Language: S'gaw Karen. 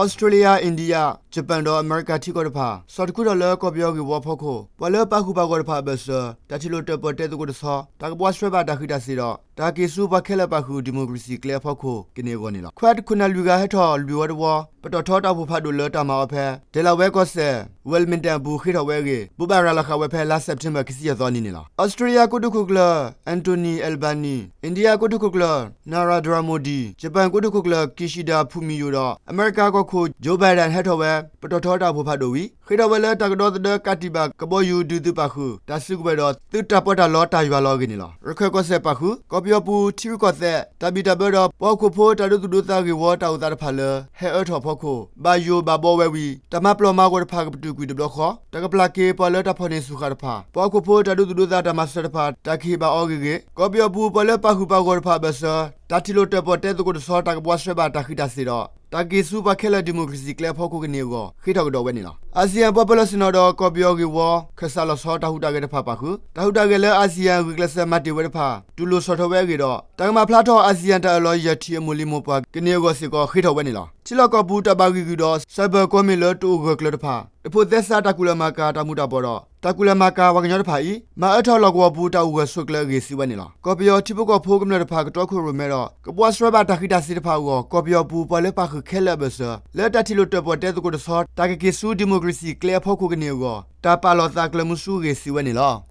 အီစထြ့လယါ, အိန္ဒိယ, ယပၣ်ဒီးအမဲရကၤထံကီၢ်တဖၣ် ဆီၣ်တခူထီၣ်လၢကီၢ်ပယီၤဂ့ၢ်ဝီအဖီခိၣ် ပှၤလၢပာ်ဃုာ်ပာ်ဂီၢ်တဖၣ်အဘၢၣ်စၢၤ တၢ်ထံၣ်လိာ်တၢၣ်ပီၣ်တဲသကိးတဆီ တၢ်ကဘှါဆှဲဘၣ်တၢ်ဃံးတၢ်စ့ၤဒီး တၢ်က့ၤဆူပှၤခဲလၢာ်ပာ်ဃုာ် ဒံၣ်မိၣ်ကရ့ၣ်စံၣ်ကျဲအဖီခိၣ်ကန့ၢ်အဂီၢ်န့ၣ်လီၤ. ခွဲးတခိၣ်နၢ်လွံၢ်ဂၤဟဲထီၣ်လွံၢ်ဝီတဝီ ပတီၢ်ထီတၢ်အိၣ်ဖှိၣ်ဖးဒိၣ်လၢတၢ်မၤအီၤဖဲ ဒဲလဝဲကီၢ်စဲၣ် Wilmington အပူၤဃ့ထီၣ်ဝဲအဂ့ၢ် ဘိးဘၣ်ရၤလီၤဃာ်ဝဲဖဲလါစဲးပထ့ဘၢၣ် ခံဆံယဲၢ်သီနံၤန့ၣ်လီၤ. အီစထြ့လယါကိတိာ်ခိၣ်ကျၢၢ် Anthony Albanese, အိန္ဒိယကိတိာ်ခိၣ်ကျၢၢ် Narendra Modi, ယပၣ်ကိတိာ်ခိၣ်ကျၢၢ် Kishida Fumio ဒီး အမဲရကၤကီၢ်ခိၣ် Joe Biden ဟဲထီၣ်ဝဲ ပတီၢ်ထီတၢ်အိၣ်ဖှိၣ်ဖးဒိၣ်ဝံၤ ဃ့ထီၣ်ဝဲလၢတၢ်ကဒီသဒၢကးတံာ်ဘၣ်ကဘီယူၤဒုးသုးပာ်ဃုာ် တၢ်စုကဝဲၤဒီးသုးတၢ်ပီးတၢ်လီတၢ်ယွၤလီၤအဂ့ၢ်န့ၣ်လီၤ. ရခၢၣ်ကီၢ်စဲၣ်ပာ်ဃုာ် ကီၢ်ပယီၤပူၤ ထံရူၢ်ကီၢ်သဲး တၢ်ဘံၣ်တၢ်ဘၢဒီး ပှၤဟီၣ်ခိၣ်ဖိတၢ်ဒိသူၣ်ဒိသးဂ့ၢ်ဝီတၢ်အိၣ်သးတဖၣ်လၢ ဟဲအၢထီၣ်အဖီခိၣ် ဘၣ်ယိၣ်ဘၣ်ဘီဝဲဝံၤ တၢ်မၤပျီၢ်မၤဂီၤတဖၣ်ကပတုာ်ကွံာ်တဘျီဃီ တၢ်ကပျၢ်က့ၤပှၤလၢတၢ်ဖီၣ်န့ၢ်ဆူၣ်ဃာ်တဖၣ် ပှၤဟီၣ်ခိၣ်ဖိတၢ်ဒိသူၣ်ဒိသးတၢ်မၤစၢၤတဖၣ် တၢ်ကဟ့ၣ်ဘၣ်အီၤအဂ့ၢ်ဂ့ၢ် ကီၢ်ပယီၤပူၤ ပှၤလၢပာ်ဃုာ်ပာ်ဂီၢ်တဖၣ်အဘၢၣ်စၢၤ တၢ်ထံၣ်လိာ်တၢၣ်ပီၣ်တဲသကိးတဆီ တၢ်ကဘှါဆှဲဘၣ်တၢ်ဃံးတၢ်စ့ၤဒီး တၢ်က့ၤဆူပှၤခဲလၢာ်ဒံၣ်မိၣ်ကရ့ၣ်စံၣ်ကျဲအဖီခိၣ်ကန့ၢ်အဂီၢ် ဃ့ထီၣ်ကဒီးဝဲန့ၣ်လီၤ. အၣ်စံၣ်ယၣ်ပှၤပၢၤလီၢ်ဆ့ၣ်နီၤဒီး ကီၢ်ပယီၤဂ့ၢ်ဝီ ခၢၣ်စးလီၤဆီတၢ်ဟူးတၢ်ဂဲၤတဖၣ်ပာ်ဃုာ် တၢ်ဟူးတၢ်ဂဲၤလၢအၣ်စံၣ်ယၣ်ဂုာ်ကျဲးစၢးမၤတ့ၢ်ဝဲတဖၣ် တူၢ်လိာ်ဆီၣ်ထွဲဝဲအဂ့ၢ်ဒီး တၢ်ကမၤဖျါထီၣ်အၣ်စံၣ်ယၣ်တၢ်အၢၣ်လီၤယဲၢ်ထံၣ်အမိၢ်လံၤမိၢ်ပှၢ်ကန့ၢ်အဂီၢ်စ့ၢ်ကီး ဃ့ထီၣ်ဝဲန့ၣ်လီၤ. ထံလီၢ်ကီၢ်ပူၤတၢ်ဘၣ်ဂံၢ်ဂုာ်ဒီး cyber ကွီၢ်မ့ၢ်လၢတအိၣ်ဂၢၢ်ကျၢၤတဖၣ် တဖိးသဲစးတၢ်ကူၣ်လဲၤမၤကၤတၢ်မူၤတၢ်ဘှီးဒီး တၢ်ကူၣ်လဲၤမၤကၤပှၤကညီတဖၣ်အံၤ မၤအၢထီၣ်လီၢ်ကဝီၤပူၤတၢ်အိၣ်ဂၢၢ်ဆိးကျၢၤအဂ့ၢ်စံးဝဲန့ၣ်လီၤ. ကီၢ်ပယီၤထံဖိကီၢ်ဖိကမျၢၢ်တဖၣ်ကတီခိၣ်ရိၣ်မဲဒီး ကဘှါဆှဲဘၣ်တၢ်ဃံးတၢ်စ့ၤတဖၣ်အဂီၢ် ကီၢ်ပယီၤပူၤ ပှၤလၢပာ်ဃုာ်ခဲလၢာ်အဘၢၣ်စၢၤ လၢတၢ်ထံၣ်လိာ်တၢၣ်ပီၣ်တဲသကိးတဆီ တၢ်ကက့ၤဆူဒံၣ်မိၣ်ကရ့ၣ်စံၣ်ကျဲအဖီခိၣ်ကန့ၢ်အဂီၢ် တၢ်ပာ်လီၤသးကျၢၤမုဆူအဂ့ၢ်စံးဝဲန့ၣ်လီၤ.